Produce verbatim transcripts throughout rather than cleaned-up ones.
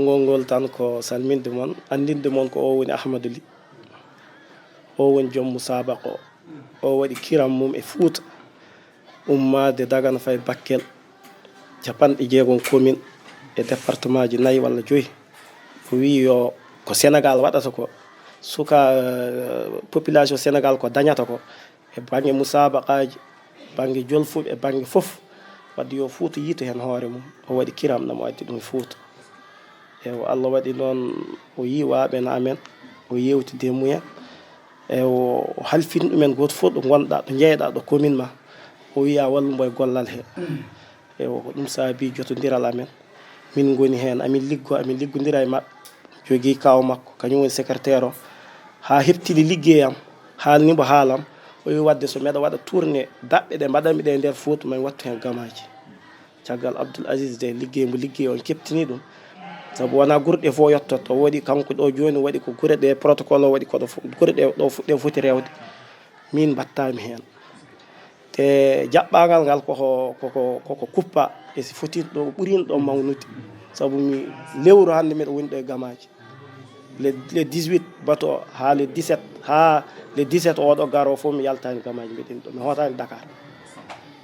Konngol ngol tan ko salminde mon, anndinde mon ko o woni Ahmadu Ly. O woni joom musaabaqa o. O waɗi kiram mum e Fuuta, ummaade Dagana fayi Bakkel, capanɗe jeegom commune e département ji nayi walla joyi. O wiyi yo ko Sénégal waɗata ko, suka, eh, population Sénégal ko dañata ko, e bannge musaabaqaaji, bannge jolfuɓe, e bannge fof. Wadde yo Fuuta yiitu heen hoore mum. O waɗi kiram ɗam, o addi ɗum e Fuuta. Ewa, Allah waɗi noon, o yii waaɓe no amen, o yeewtidi e mumen. Ewa, o halfini ɗumen gooto fof ɗo ngonɗaa, ɗo njeyɗaa, ɗo commune ma. O wiya wallu mbo e gollal he. Ewa, ko ɗum saabi jotondiral amen. Min ngoni heen, amin liggo, amin liggondira e maɓɓe. Jogii kaaw makko, kañum woni secrétaire o. Haa heɓtini liggey am, haalni mbo haalam. O wi wadde so meɗa waɗa tournée, daɓɓe ɗe mbaɗanmi ɗe e nder Fuuta, ma mi wattu heen gamaaji. Caggal Abdoul Aziz de, liggey mbo liggey on keɓtini ɗum. Sabu wonaa gure ɗe fof yottoto. O waɗi kanko ɗo jooni, waɗi ko gure ɗe protocole o waɗi ko ɗo fo-, gure ɗe ɗo fu-, ɗe foti rewde. Min mbattaami heen. Te jaɓɓaangal ngal koko, koko, koko kuppa, e si fotin ɗo ɓurin ɗo mawnude. Sabu mi lewru hannde mbiɗa woni ɗo e gamaaji. Le, le dix-huit bato haa le dix-sept, haa le dix-sept oɗo garo fof mi yaltaani gamaaji mbiɗen ɗo. Mi hootaani Dakar.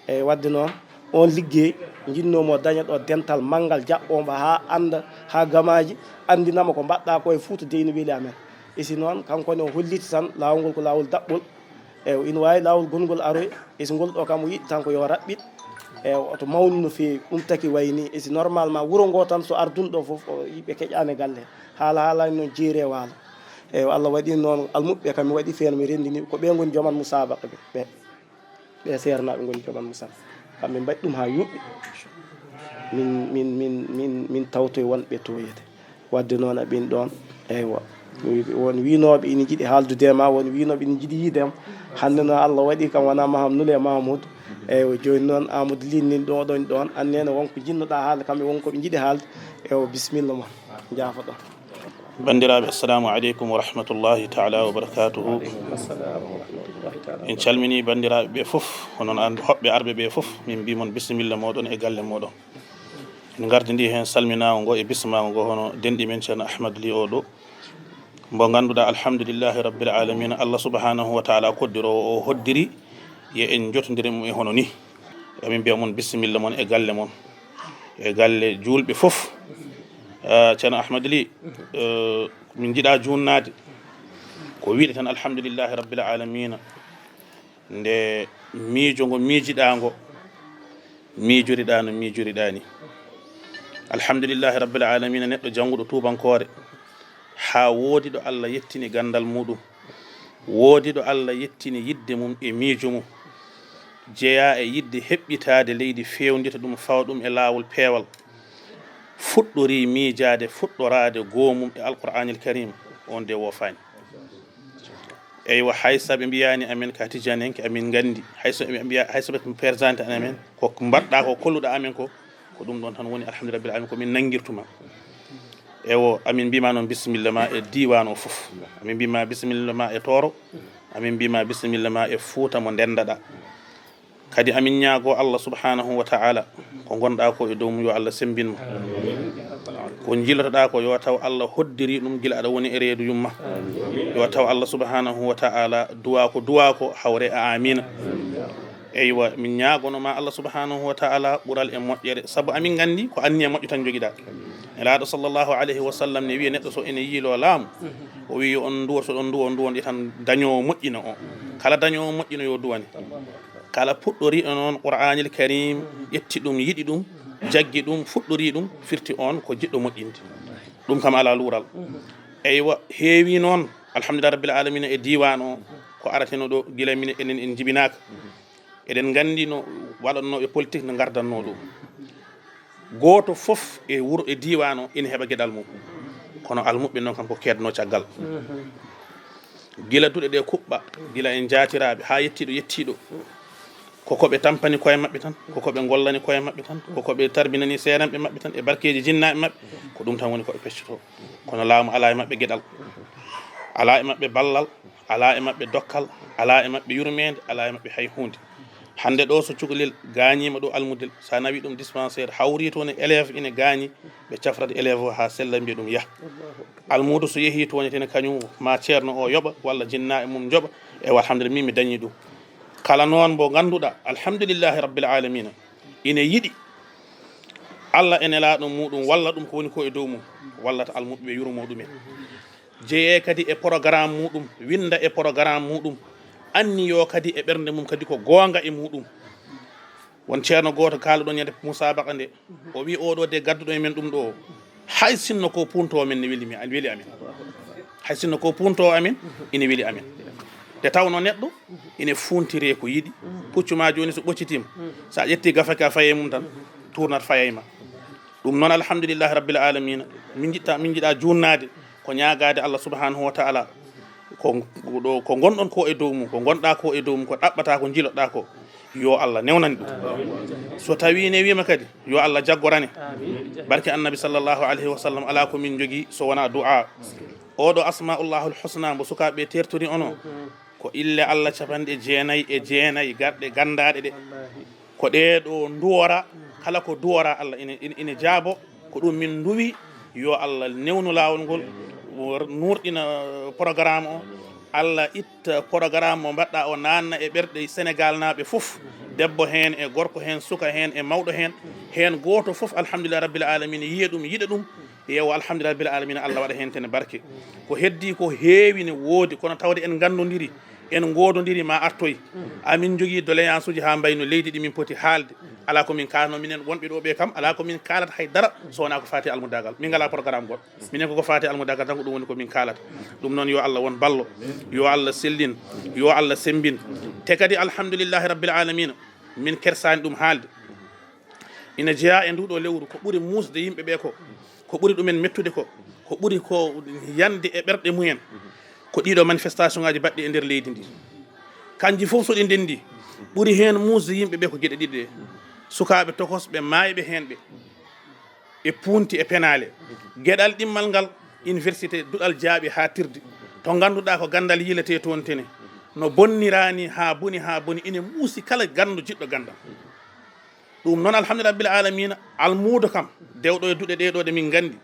Eyi, wadde noon, on liggey njinnoomo daña ɗo dental manngal jaɓɓoomo haa annda, haa gamaaji anndinama ko mbaɗɗa ko e Fuuta dey no weli amen. E si noon, kanko ne o holliti tan laawol ngol ko laawol daɓɓol. Eyi, ina waawi laawol gongol aroy, e si ngol ɗo kam o yiɗi tan ko yo raɓɓiɗ. Eyi, oto mawnu no feewi, ɗum taki wayi ni. E si normalement wuro ngo tan so ardun ɗo fof, o yimɓe keƴaani galle. Haala haalaani noon jeeri e waalo. Eyi, Allah waɗi noon almuɓɓe kam mi waɗi feere mi renndini, ko ɓe ngoni joman musaabaqa ɓe. Ɓe, ɓe seernaaɓe ngoni joman musaabaqa. Kamɓe mbaɗi ɗum haa yuɓɓi. Min, min, min, min, min tawtoy wonɓe toyete. Wadde noon aɓen ɗoon, eywa. Won wiinooɓe ina njiɗi haaldude e ma, won wiinooɓe ina njiɗi yiide am. Hannde noon Allah waɗi kam wonaa Maham Nule e Mahmoud. Eywa, jooni noon Amadou Ly nin ɗo ɗon ɗoon. Annene won ko njiɗnoɗaa haalde, kamɓe won ko ɓe njiɗi haalde. Eywa, bisimilla mon. Njaafoɗon. Banndiraaɓe, assalamu aleykum wa rahmatullahi taala wa barakatuhu. En calminii banndiraaɓe ɓe fof, hono noon an hoɓɓe arɓe ɓe fof. Min mbii mon bisimilla mooɗon e galle mooɗon. En ngardindii heen salminaango ngo e bismaago ngo hono denɗi men Ceerno Ahmad Ly o ɗo. Mbo ngannduɗaa, alhamdulillahi rabbil alamina, Allah subhanahu wa taala koddiroowo o hoddiri, yo en njotondire mum e hono ni. Emin mbiya mon bisimilla mon e galle mon, e galle juulɓe fof. Ah, Ceerno Ahmad Ly, eh, min njiɗaa juunnaade. Ko wiide tan, alhamdulillahi rabbil alamina. Nde miijo ngo miijiɗaa ngo, miijoriɗaa no miijoriɗaa ni. Alhamdulillahi rabbil alamina, neɗɗo jannguɗo tuubankoore, haa woodi ɗo Allah yettini ganndal muuɗum, woodi ɗo Allah yettini yiɗde mum e miijo mum, jeyaa e yiɗde heɓɓitaade leydi, feewndita ɗum, fawa ɗum e laawol peewal, fuɗɗorii miijaade, fuɗɗoraade goomum e Alqur'aanil Kariim, oon de woofaani. Eywa, hay so ɓe mbiyaani amen ka Tijaanenke, amin nganndi. Hay so ɓe mbiya, hay so ɓe présenté amen, ko mbaɗɗaa ko, kolluɗaa amen ko, ko ɗum ɗoon tan woni, alhamdulillahi rabbil alamin, ko min nanngirtuma. Ewo, amin mbiima noon bisimilla ma e diiwaan o fof. Amin mbiima bisimilla ma e Tooro. Amin mbiima bisimilla ma e Fuuta mo ndenndaɗaa. Kadi amin ñaagoo Allah subhanahu wa ta'ala, ko ngonɗaa ko e dow mum, yo Allah semmbin ma. Ko njilotoɗaa ko, yo taw Allah hoddiri ɗum gila aɗa woni e reedu yumma. Yo taw Allah subhanahu wa ta'ala duwaa ko duwaa ko hawre a amiina. Eywa, min ñaagono ma Allah subhanahu wa ta'ala ɓural e moƴƴere, sabu amin nganndi ko anniya moƴƴo tan njogiɗaa. Nelaaɗo sallallahu alayhi wa sallam ne wiya neɗɗo so ene yiiloo laamu, o wiyi yo on nduwo, so ɗon nduwo, nduwon ɗi tan dañoowo moƴƴina o. Kala dañoowo moƴƴina yo duwane. Kala puɗɗoriiɗo noon Qur'aanil Kariim, ƴetti ɗum, yiɗi ɗum, jaggi ɗum, fuɗɗorii ɗum, firti oon ko jiɗɗo moƴƴinde. Ɗum kam alaa luural. Eywa, heewi noon, alhamdulillahi rabbil alamina, e diiwaan o, ko arateno ɗo gila minen enen en njibinaaka. Eɗen nganndi no waɗannoo e politique, no ngardannoo ɗum. Gooto fof e wuro, e diiwaan o, ina heɓa geɗal mum. Kono almuɓɓe noon kam ko keednoo caggal. Gila duɗe ɗe kuɓɓa, gila e njaatiraaɓe haa yettiiɗo yettiiɗo, ko ko ɓe tampani koye maɓɓe tan, ko ko ɓe ngollani koye maɓɓe tan, ko ko ɓe tarbinani seeranɓe maɓɓe tan, e barkeeji jinnaaɓe maɓɓe, ko ɗum tan woni ko ɓe peccotoo. Kono laamu alaa e maɓɓe geɗal, alaa e maɓɓe ballal, alaa e maɓɓe dokkal, alaa e maɓɓe yurmeende, alaa e maɓɓe hay huunde. Hannde ɗo so cukalel gaañiima ɗo almudel, so a nawi ɗum dispensaire, hawri toon e élève ina gaañi, ɓe cafrata élève o haa sella, mbiya ɗum yah. Almuudo so yehii toon, tene kañum ma ceerno o yoɓa, walla jinnaaɓe mum njoɓa, ewa alhamdulillah, min mi dañii ɗum. Kala noon mbo ngannduɗaa, alhamdulillahi rabbil alamina, ina yiɗi Allah e nelaaɗo muɗum, walla ɗum ko woni ko e dow mum, wallata almuɓɓe ɓe yurmo ɗumen. Jeyee kadi e programme muɗum, winnda e programme muɗum, anniyo kadi e ɓernde mum kadi ko goonga e muɗum. Won ceerno gooto kaaluɗon ñande musaabaqa nde, o wi oɗo de gadduɗo e men ɗum ɗo, hay sinno ko punto men ne weli mi, weli amen. Hay sinno ko punto amen, ina weli amen. Nde tawno neɗɗo ina funtire ko yiɗi. Puccu ma jooni so ɓoccitiima, so a ƴetti gafaka a faye mum tan, tournat fayay ma. Ɗum noon, alhamdulillahi rabbil alamina, min jiɗta, min jiɗa junnaade ko ñaagaade Allah subhanahu wa taala, ko ɗo, ko ngonɗon ko e dow mum, ko ngonɗa ko e dow mum, ko ɗaɓɓata, ko jiloɗa ko, yo Allah newnane ɗum. So tawi ne wima kadi, yo Allah jaggorane. Barke annabi sallallahu alayhi wa sallam, ala ko min jogii so wona du'a. Oɗo asmaullahul husna mbo sukaaɓe tertori ono, ko ille Allah capanɗe jeenayi e jeenayi garɗe ganndaɗe ɗe. Ko ɗe ɗo duwora, kala ko duwora Allah ina, ina, ina jaabo. Ko ɗum min nduwi, yo Allah newnu laawol ngol, nurɗina programme o. Allah itta programme mo mbaɗɗa o, nanna e ɓerɗe Sénégal naaɓe fof, debbo heen e gorko heen, suka heen e mawɗo heen, heen gooto fof, alhamdulillah rabbil alamin, yiya ɗum, yiɗa ɗum. Yeewa, alhamdulillah rabbil alamina, Allah waɗa heen tene barke. Ko heddi ko heewi ne woodi, kono tawde en nganndodiri, en ngoododiri ma artoy. Amin jogii doléance uji haa mbayno leydi ɗi min poti haalde. Ala ko min kaalno minen wonɓe ɗo ɓe kam, ala ko min kaalata hay dara so wonaa ko faati almudagal. Min ngala programme goɗɗo. Minen koko faati almudagal tan ko ɗum woni ko min kaalata. Ɗum noon yo Allah won ballo, yo Allah sellin, yo Allah sembin. Te kadi alhamdulillahi rabbil alamina, min kersani ɗum haalde. Ina jeyaa e nduɗo lewru, ko ɓuri muusde yimɓe ɓe ko, ko ɓuri ɗumen mettude ko, ko ɓuri ko yande e ɓerɗe mumen, ko ɗiɗo manifestation ngaji baɗɗi e nder leydi ndi. Kanji fof so ɗi ndendi, ɓuri heen muusde yimɓe ɓe ko geɗe ɗiɗi ɗe. Sukaaɓe tokosɓe, maayɓe heen ɓe, e punti e penaale. Geɗal ɗimmal ngal, université, duɗal jaaɓi haa tirdi. To ngannduɗaa ko ganndal yiiletee toon tene. No bonniraani haa boni, haa boni, ina muusi kala ganndo jiɗɗo ganndal. Ɗum noon, alhamdulillah rabbil alamina, almuudo kam, dewɗo e duɗe ɗe ɗo ɗe min nganndi.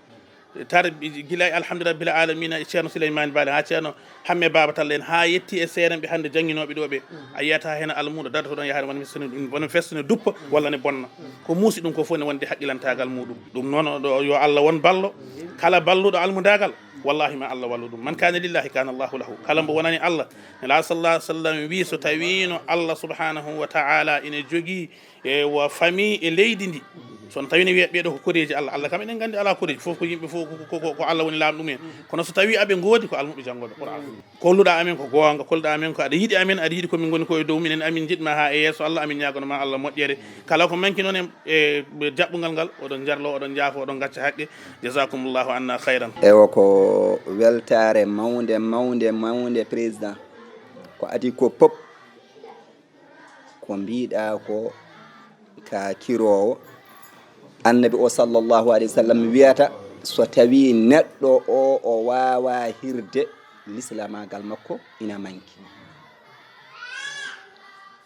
Tar gila e alhamdulillah rabbil alamina, e ceerno Souleymane Bale, haa ceerno Hamme Baba Talla en, haa yetti e seerenɓe hannde jannginooɓe ɗo ɓe. A yiyata heen almuudo darto ɗon yaha wona festune, wona festune duppa walla ne bonna. Ko muusi ɗum ko fof ne wonde haqqilantagal muɗum. Ɗum noon ɗo yo Allah won ballo. Kala balluɗo almudagal, wallahi ma Allah wallu ɗum. Man kana lillahi kana Allahu lahu. Kala mbo wonani Allah, Nela sallallahu alaihi wasallam wi, so tawino Allah subhanahu wa ta'ala ina jogii e wa famille e leydi ndi, so tawino wiya ɓeɗo ko koreji Allah, Allah kam eɗen gandi ala koreji, fof ko yimɓe, fof ko, ko, ko, ko Allah woni laamɗo mumen. Kono so tawi aɓe ngoodi, ko almuɓe janngoɓe Qur'an. Kolluɗa amen ko goonga, kolluɗa amen ko aɗa yiɗi amen, aɗa yiɗi ko min ngoni ko e dow minen, amin jiɗma ha e yeeso Allah, amin ñagono ma Allah moƴƴere. Kala ko manki noon e, e jaɓɓungal ngal, oɗon jarlo, oɗon jaafo, oɗon gacca haqqe. Jazakumullahu anna khairan. Ewa, ko weltare mawnde, mawnde, mawnde, président. Ko adi ko pop, ko mbiɗa ko ka kiroowo. Annabi o sallallahu alaihi wasallam wiyata, so tawi neɗɗo o, o wawa hirde lislamagal makko, ina manki.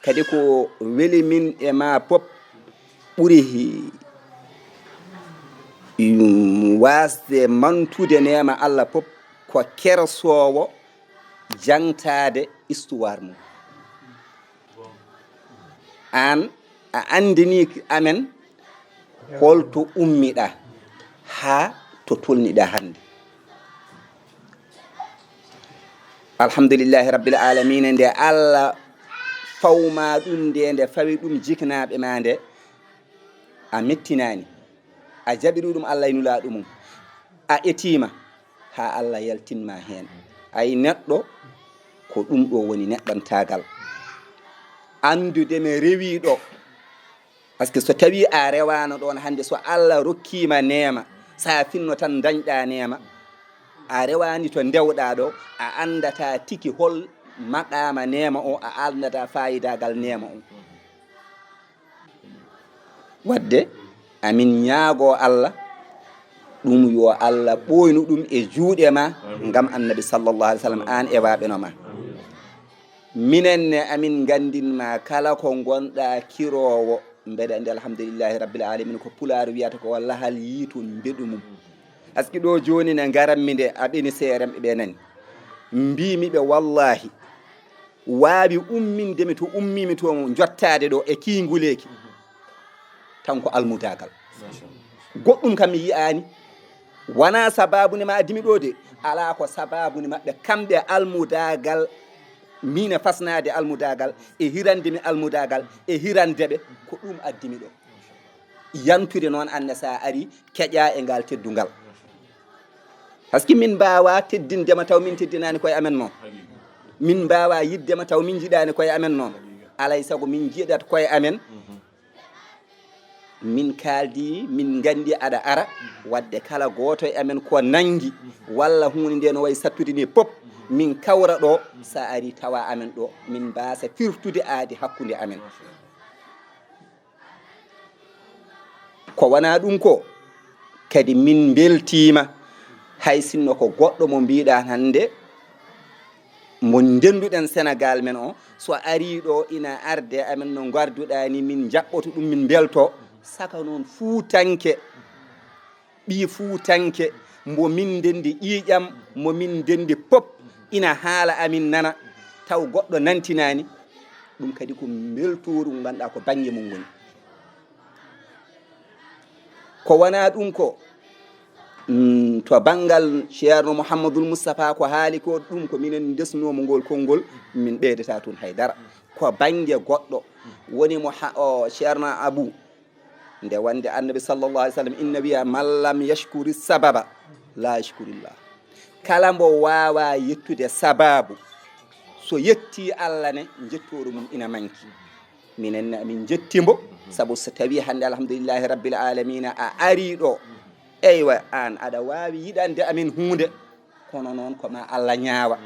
Kadi ko weli min e ma pop, ɓuri hi-, yum, wasde mantude neema Allah pop, ko kersoowo jangtaade histoire mum. Aan a anndini amen holto ummiɗa haa to tolniɗa hannde. Alhamdulillahi rabbil alamina, nde Allah fawma ɗum, nde, nde fawi ɗum jiknaaɓe ma nde, a mettinaani. A jaɓiri ɗum Allah e nulaaɗo mum. A etiima haa Allah yaltinma heen. Ay neɗɗo, ko ɗum ɗo woni neɗɗantaagal. Anndude ne rewii ɗo. Parce que so tawii a rewaano ɗoon hannde, so Allah rokkiima neema, so a finno tan ndañɗa neema. A rewaani to ndewɗa ɗo, a anndata tigi hol maqaama neema o, a anndata faayidaagal neema o. Wadde amin ñaago Allah, ɗum yo Allah ɓooynu ɗum e juuɗe ma, ngam Annabi sallallahu alaihi wasallam, aan e waaɓe no ma. Minen ne amin nganndin ma kala ko ngonɗa kiroowo, mbeɗa anndi alhamdulillahi rabbil alamin ko pulaar wiyata ko lahal yiitu mbeɗu mum. Aski ɗo jooni ne ngaranmi nde a ɓeni seerem ɓe nani. Mbiimi ɓe wallahi waawi umminde mi to ummimi to jottaade ɗo e kiinguleeki. Tan ko almudaagal. Goɗɗum kam mi yi'aani. Wonaa sabaabu ne ma addimi ɗo de. Alaa ko sabaabu ne maɓɓe kamɓe almudaagal. Miin e fasnaade almudaagal e hirande mi almudaagal e hirande ɓe ko ɗum addimi ɗo. Yantude noon annde so a ari keƴa e ngal teddungal. Parce que min mbaawa teddindema taw min teddinaani koye amen noon. Min mbaawa yiddema taw min njiɗaani koye amen noon. Alay sago min njiɗat koye amen. Min kaaldi, min nganndi aɗa ara, waɗde kala gooto e amen ko nanngi, walla huunde nde no wayi sattude ni pop, min kawra ɗo, so a ari tawa amen ɗo, min mbaasa firtude aadi hakkunde amen. Ko wonaa ɗum ko, kadi min mbeltiima, hay sinno ko goɗɗo mo mbiɗa hannde, mo ndennduɗen Senegaal men o, so arii ɗo ina arde amen no ngarduɗaa ni, min njaɓɓoto ɗum, min mbelto. Saka noon fuutanke, ɓii fuutanke, mbo min ndenndi ƴiiƴam, mo min ndenndi pop, ina haala amin nana, taw goɗɗo nantinaani, ɗum kadi ko mbeltooru nganduɗaa ko bannge mum woni. Ko wonaa ɗum ko, mm, to banngal Ceerno Mouhamadul Moustapha ko haali ko, ɗum ko minen ndesnoomo ngol konngol, min ɓeydata toon hay dara. Ko bannge goɗɗo woni mo ha-, o Ceerno Abu, nde wonde Annabi sallallahu alaihi wasallam inna wiya, "Man lam yashkuri sababa, la yashkurillah." Kala mbo waawa yettude sababu, so yetti Allah ne, njettooru mum ina manki. Minen ne amin njetti mbo, sabu so tawi hannde alhamdulillahi rabbil alamina a ari ɗo, eywa, aan aɗa waawi yiɗande amin huunde, kono noon ko ma Allah ñaawa.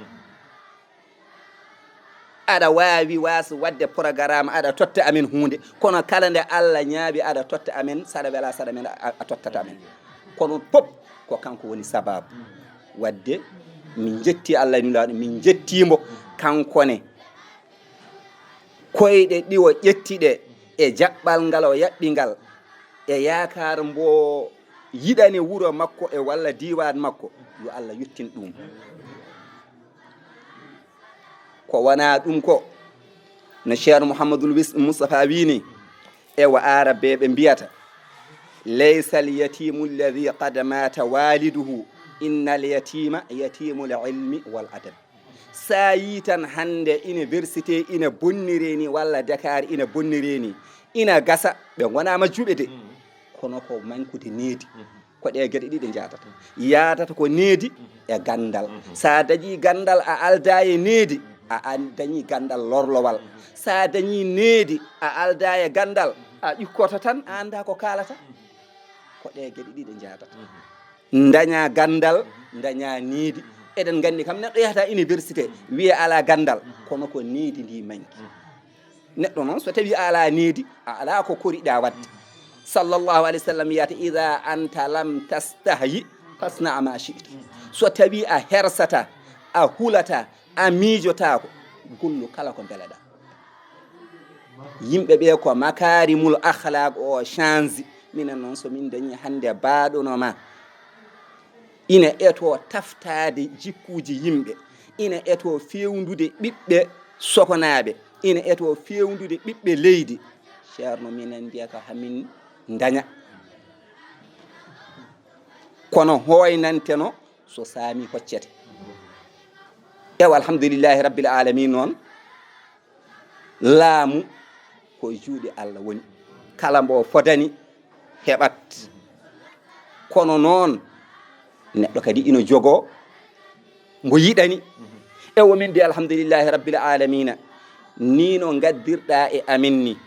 Aɗa waawi waas waɗde programme aɗa totta amin huunde, kono kala nde Allah ñaawi aɗa totta amin, saɗa wela saɗa men a, a tottata amin. Kono pop ko kanko woni sababu. Waɗde min njetti Allah e Nulaaɗo, min njetti mbo kanko ne. Koyɗe ɗi o ƴetti ɗe e jaɓɓal ngal o yaɓɓi ngal e yaakaar mbo yiɗani wuro makko e walla diiwaan makko, yo Allah yettin ɗum. Ko wonaa ɗum ko, no Ceerno Mouhamadul Wis-, Moustapha wii ni, e wa Aarabeeɓe mbiyata, "Laysa al-yatimu alladhi qad mata waliduhu, inna al-yatima yatimu al-ilmi wal adab." Sa yii tan hannde université ina bonniree ni, walla Dakar ina bonniree ni, ina gasa, ɓe ngonaa majjuɓe de, kono ko mankude needi. Ko ɗe geɗe ɗiɗi njaatata. Yaadata ko needi e ganndal. Sa dañii ganndal, a aldaa e needi, a an-, dañii ganndal lorlowal. Sa dañii needi, a aldaa e ganndal, a ƴukkoto tan, a anndaa ko kaalata. Ko ɗe geɗe ɗiɗi njaatata. Daña ganndal, daña needi. Eɗen nganndi kam neɗɗo yahata université, wiye alaa ganndal, kono ko needi ndi manki. Neɗɗo noon, so tawi a alaa needi, a alaa ko koriɗa waɗde. Sallallahu alayhi wa sallam wiyata, "Ida anta lam tastahyi, fasna ma shi'ta." So tawi a hersata, a hulata, a miijotaako, gollu kala ko mbeleɗa. Yimɓe ɓe ko makarimul akhlaq o change. Minen noon, so min dañi hannde baaɗo no ma, ina eto taftaade jikkuuji yimɓe, ina eto feewndude ɓiɓɓe sokonaaɓe, ina eto feewndude ɓiɓɓe leydi. Ceerno, minen mbiya ko hamin ndaña. Kono hooynanteno so saami hoccete. Ewa, alhamdulillahi rabbil alamin noon. Laamu ko e juuɗe Allah woni. Kala mbo fodani heɓat. Kono noon, neɗɗo kadi ina jogoo mbo yiɗani. E o min de, alhamdulillahi rabbil alamina, ni no ngaddirɗa e amin ni,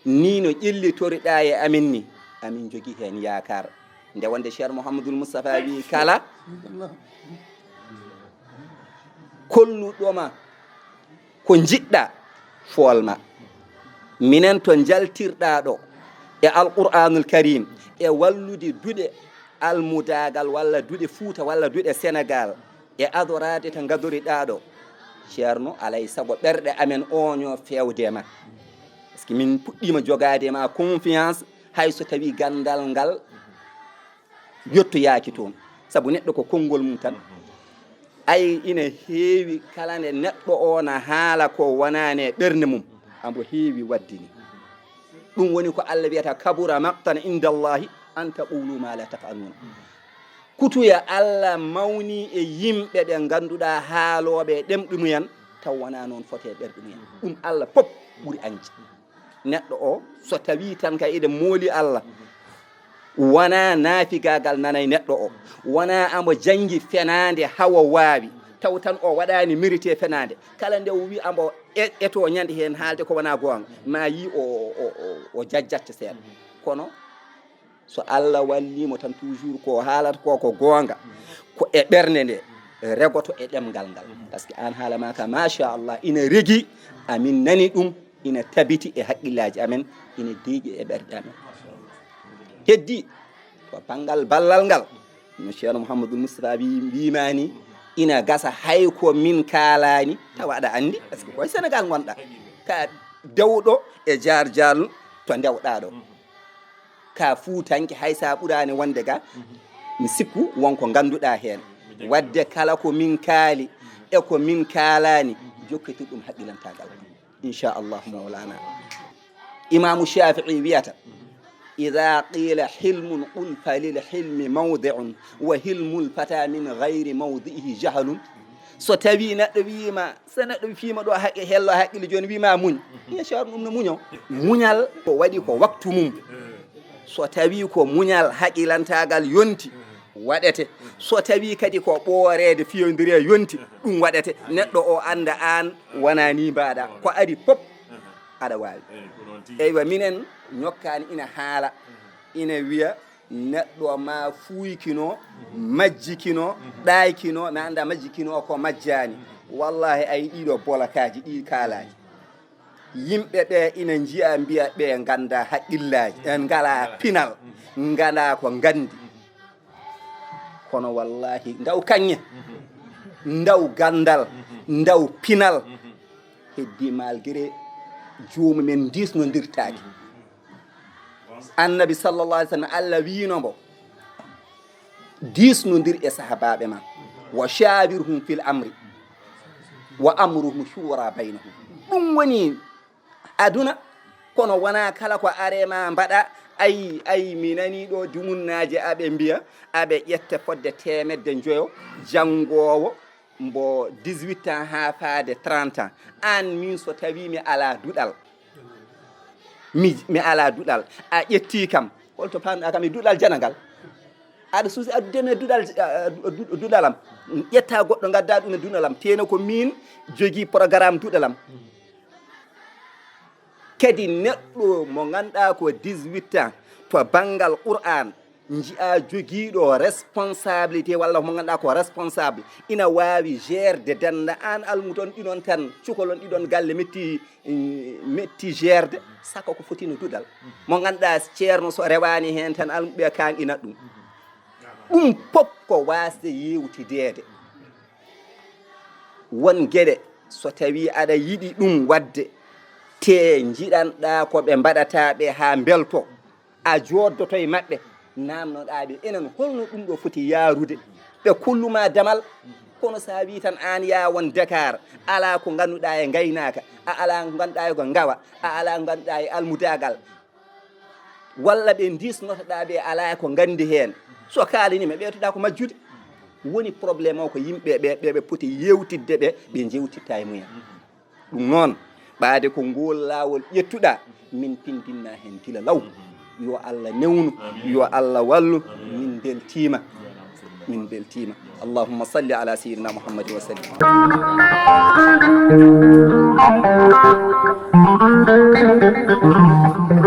ni no ƴellitoriɗa e amin ni, amin jogii heen yaakaar. Nde wonde Ceerno Mouhamadul Moustapha wii kala kolluɗoma ko njiɗɗa, foolma. Minen to njaltirɗa ɗo e Alqur'anul Karim, e wallude duɗe almudagal walla duɗe Fuuta walla duɗe Senegal, e adoraade to ngadoriɗa ɗo, Ceerno, alay sago ɓerɗe amen ooñoo feewde e ma. Parce que min puɗɗiima jogaade e ma confiance, hay so tawii ganndal ngal yottoyaaki toon. Sabu neɗɗo ko konngol mum tan. Ay, ina heewi kala nde neɗɗo o na haala ko wonaani e ɓernde mum, ambo heewi waɗde ni. Ɗum woni ko Allah wiyata: "Kabura maqtan inda Allahi an taqulu ma la taf'alun." Kutuya Allah mawni e yimɓe ɓe ngannduɗaa haalooɓe e ɗemɗe mumen, taw wonaa noon foti e ɓerɗe mumen. Ɗum Allah pop ɓuri añde. Neɗɗo o, so tawii tan ka eɗen mooli Allah, wonaa naafigaagal nanay neɗɗo o, wonaa ambo janngi fenaande hawo waawi, taw tan o waɗaani mérité fenaande. Kala nde o wi ambo e-, eto ñande heen haalde ko wonaa goonga, ma yi o, o, o, o jajjatte seeɗa. Kono so Allah wallii mo tan, toujours ko haalata ko, ko goonga, ko e ɓernde nde regoto e ɗemngal ngal. Parce que aan haala ma ka, machallah, ina regi, amin nani ɗum, ina tabiti e haqqillaaji amen, ina deeƴi e ɓerɗe amen. Heddii ko banngal ballal ngal, no Ceerno Mouhamadou Moustapha wi-, wiimaani, ina gasa hay ko min kaalaani, tawa aɗa anndi, parce que koye Sénégal ngonɗa, ka dewɗo e jaar jaalnu to ndewɗaa ɗo. Ka fuutanke, hay sa ɓuraani wonde ga, mi sikku won ko ngannduɗaa heen. Wadde kala ko min kaali e ko min kaalaani, jokkitu ɗum haqqilantaagal. Inchallahu mawlana. Imaamu Shaafi'i wiyata: "Ida qila hilmun qul falil hilmi mawdi'un, wa hilmul fata min gayri mawdi'ihi jahalun." So tawi neɗɗo wiima, so neɗɗo fiima ɗo haqqe, hello haqqille, jooni wiima muñ. Bien sûr, ɗum no muño. Muñal ko waɗi ko waktu mum. So tawi ko muñal haqqilantaagal yonti, waɗete. So tawi kadi ko ɓooreede fiyondire yonti, ɗum waɗete. Neɗɗo o annda aan wonaa ni mbaɗa. Ko ari pop aɗa waawi. Eywa, minen ñokkaani ina haala, ina wiya neɗɗo ma fuuykino, majjikino, ɗaaykino, mi annda majjikino ko majjaani. Wallahi, ay ɗiɗo bolakaaji, ɗi kaalaaji. Yimɓe ɓe ina njiya mbiya ɓe ngannda haqqillaaji, en ngala pinal, ngala ko nganndi. Kono wallahi, ndaw kaŋŋe, ndaw ganndal, ndaw pinal, heddi malgré joomum en diisnondirtaake. Annabi sallallahu alaihi wasallam, Allah wiino mbo, diisnondir e sahabaaɓe ma, "Wa shawirhum fil amri, wa amruhum shura baynahum." Ɗum woni aduna, kono wonaa kala ko are ma mbaɗa. Ay, ay, mi nani ɗo dumunnaaji aɓe mbiya, aɓe ƴetta fodde teemedde njoyo janngoowo mbo dix-huit ans haa faade trente ans. Aan min so tawi mi alaa duɗal, mi, mi alaa duɗal, a ƴetti kam, holto paanɗa kam e duɗal janagal? Aɗa suusi addude mi e duɗal, a, a, du-, duɗal am. Ƴetta goɗɗo, ngadda ɗum e duɗal am. Teno ko min jogii programme duɗal am. Kadi neɗɗo mo ngannduɗaa ko dix-huit ans to banngal Qur'an, njiya jogiiɗo responsabilité walla mo ngannduɗaa ko responsable, ina waawi gerde dennda aan almuton ɗiɗon tan, cukalon ɗiɗon galle metti, metti gerde, saka ko foti no duɗal. Mo ngannduɗaa ceerno so rewaani heen tan almuɓe kaŋ ina ɗum. Ɗum pop ko waasde yeewtideede. Won geɗe, so tawi aɗa yiɗi ɗum waɗde, te njiɗanɗaa ko ɓe mbaɗata ɓe haa mbelto, a jooddoto e maɓɓe, naamnoɗaa ɓe, enen, holno ɗum ɗo foti yaarude? Ɓe kolluma damal, kono so a wii tan aan yaa won Dakar, alaa ko ngannduɗaa e ngaynaaka, a alaa ko ngannduɗaa e ko ngawa, a alaa ko ngannduɗaa e almudaagal, walla ɓe ndiisnotoɗaa ɓe alaa ko nganndi heen. So kaalanii ma, ɓeytoɗaa ko majjude. Woni problème o ko yimɓe ɓe, ɓe, ɓe poti yeewtidde ɓe, ɓe njeewtitta e mumen. Ɗum noon, ɓaade ko ngool laawol ƴettuɗaa, min pinndinna heen gila law. Yo Allah newnu, yo Allah wallu, min mbeltiima. Min mbeltiima. Allahumma salli ala sayyidina Muhammadin wa sallim.